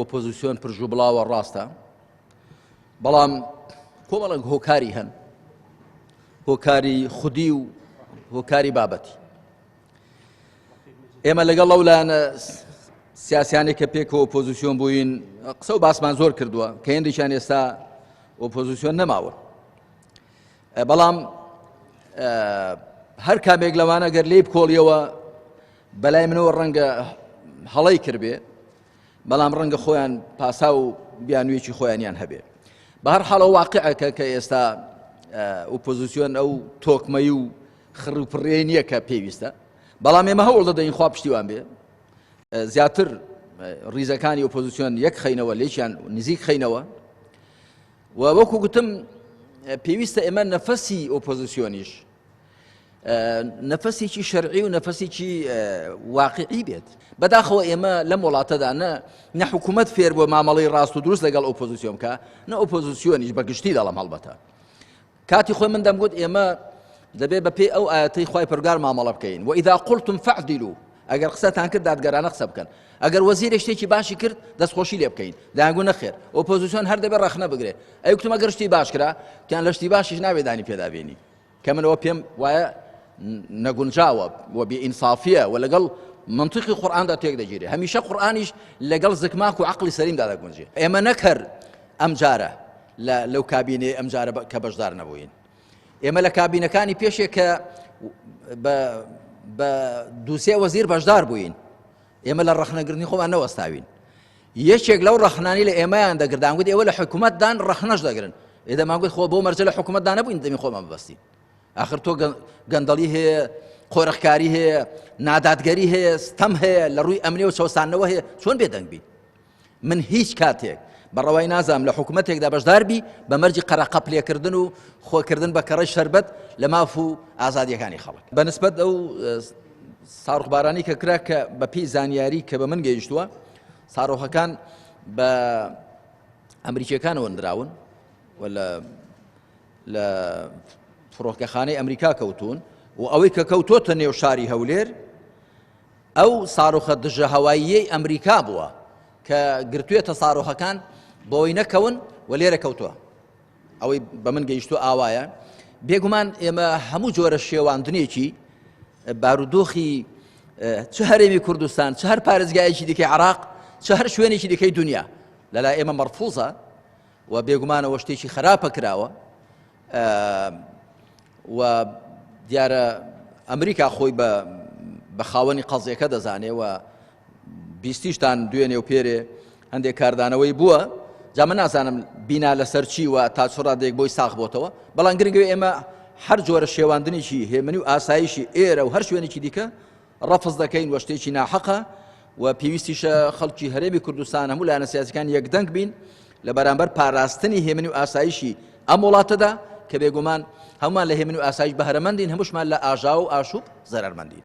ئۆپۆزیسیۆن پرژ و بڵاوە ڕاستە بەڵام کۆمەڵێک هۆکاری هەن هۆکاری خودی و هۆکاری بابەتی ئێمە لەگەڵ ئەو لایەنە سیاسیانێک کە پێکەوە ئۆپۆزیسیۆن بووین قسە و باسمان زۆر کردووە کە هێندێکیان ئێستا ئۆپۆزیسیۆن نەماوە بەڵام هەر کامێک لەوانە گەر لێی بکۆڵیەوە بەلای منەوە ڕەنگە هەڵەی کردبێ بەڵام ڕەنگە خۆیان پاسا و بیانوویەکی خۆیانیان هەبێ بە هەر حاڵەوە واقعەکە کە ئێستا ئۆپۆزیسیۆن ئەو تۆکمەی و خڕ و پڕێ نییە کە پێویستە بەڵام ئێمە هەوڵ دەدەین خوا پشتیوان بێ زیاتر ڕیزەکانی ئۆپۆزیسیۆن یەک خەینەوە لێکیان نزیک خەینەوە و وەکو گوتم پێویستە ئێمە نەفەسی ئۆپۆزیسیۆنیش نەفەسێکی شەرعی و نەفەسێکی واقعی بێت بەداخەوە ئێمە لەم وڵاتەدا نە نە حکوومەت فێر بووە مامەڵی ڕاست و دروست لەگەڵ ئۆپۆزیسیۆن بکە نە ئۆپۆزیسیۆنیش بە گشتی دەڵم هەڵبەتە کاتی خۆی من دەمگوت ئێمە دەبێ بە پێی ئەو ئاەتەی خوای پەروەردگار مامەڵە بکەین وإذا قلتم فاعدلوا ئەگەر قسەتان کرد دادگەرانە قسە بکەن ئەگەر وەزیرێک شتێکی باشی کرد دەستخۆشی لێ بکەین دەیانگوت نەخێر ئۆپۆزیسیۆن هەر دەبێ ڕەخنە بگرێ ئەی گوتم ئەگەر شتی باش کرا تیان لە شتی باشیش نابێ دانی پێدا بێنی کە من ئەوە پێم وایە نەگونجاوە و بێ ئینسافیە و لەگەڵ منطقی قورئاندا تێک دەگیرێ هەمیشە قورئانیش لەگەڵ زکماک و عقلی سەلیمدا دەگونجێ ئێمە نەکەر ئەمجارە لە لەو کابینەی ئەمجارە کە بەشدار نەبووین ئێمە لە کابینەکانی پێشێک کە بە دووسێ وەزیر بەشدار بووین ئێمە لە ڕەخنەگرنی خۆمان نەوەستاوین یەکێک لەو ڕەخنانی لە ئێمەیان دەگردان گوت ئێوە لە حکوومەتدان ڕەخنەش دەگرن ئێدەمان گوت خۆ بۆ مەرجە لە حکوومەتدا نەبووین دەمی خۆمان ببەستین آخر تۆ گەندەڵی هەیە قۆرخکاری هەیە نادادگەری هەیە ستەم هەیە لە ڕووی ئەمنی و چەوسانەوە هەیە چۆن بێدەنگ بی من هیچ کاتێک بە ڕەوای نازانم لە حکوومەتێکدا بەشدار بی بە مەرجی قەرەقەپ لێکردن و خۆکردن بە کەڕەی شەربەت لە ماف و ئازادیەکانی خەڵک بە نسبەت ئەو ساڕخبارانی کە کرا کە بە پێی زانیاری کە بە من گەیشتووە ساڕۆخەکان بە ئەمریکیەکانەوە نراون و لە لە فڕۆکەخانەی ئەمریکا کەوتون و ئەوەی کە کەوتۆتە نێو شاری هەولێر ئەو ساروخە دژە هەواییەی ئەمریکا بووە کە گرتوێتە ساروخەکان بۆی نەکەون و لێرە کەوتووە ئەوەی بە من گەیشتو ئاوایە بێگومان ئێمە هەموو جۆرە شێواندنێکی بارودۆخی چ هەرێمی کوردستان چ هەر پارێزگایەکی دیکەی عراق چ هەر شوێنێکی دیکەی دنیا لەلای ئێمە مەرفوزە و بێگومانەوە شتێکی خراپە کراوە و دیارە ئەمریکا خۆی بە بە خاوەنی قەزیەکە دەزانێ و بیستیشتان دوێنێ و پێرێ هەندێک کاردانەوەی بووە جا من نازانم بینا لەسەر چی و تا چ ڕادێک بۆی ساغ بۆتەوە بەڵام گرنگەوە ئێمە هەر جۆرە شێواندنێکی هێمنی و ئاسایشی ئێرە و هەر شوێنێکی دیکە ڕەفز دەکەین و شتێکی ناحەقە و پێویستیشە خەڵکی هەرێمی کوردستان هەموو لایەنە سیاسەکان یەکدەنگ بین لە بەرامبەر پاراستنی هێمنی و ئاسایشی ئەم وڵاتەدا کە بێگومان هەمومان لە هێمنی و ئاسایش بەهرەمەندین هەمووشمان لە ئاژاوە و ئاشوب زەرەرمەندین.